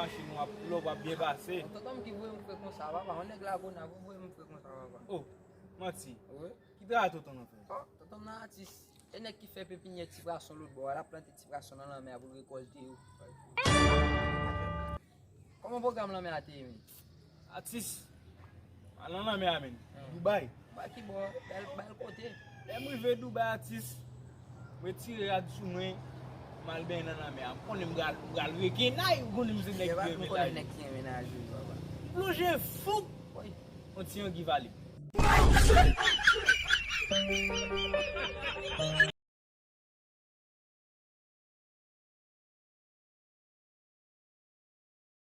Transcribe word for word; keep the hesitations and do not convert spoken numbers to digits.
Machin w ap lòb, w ap byen pase. Tonton m ki voye m fè konsa, papa. Yon nèg Lagonav voye m fè konsa, papa. Oh, manti. Wi. Ki travay tonton nan fè? Oh, tonton m nan atis. E nèg ki fè pepinyè ti pwason lòt bò a, l ap plante ti pwason nan lanmè a pou l rekòlte yo. Kòman pwogram lanmè a te ye, men? Atis, al nan lanmè a, men. Hmm. Dubai. Dubai ki bò? Bèl, bèl kote. Lè m rive Dubai, atis, m retire rad sou mwen, m al benyen nan lanmè a. M konnen m pral, m pral rekenay, ou konnen m se nèg ki renmen lavi. M plonje fou. Wi. Yon ti angi vale.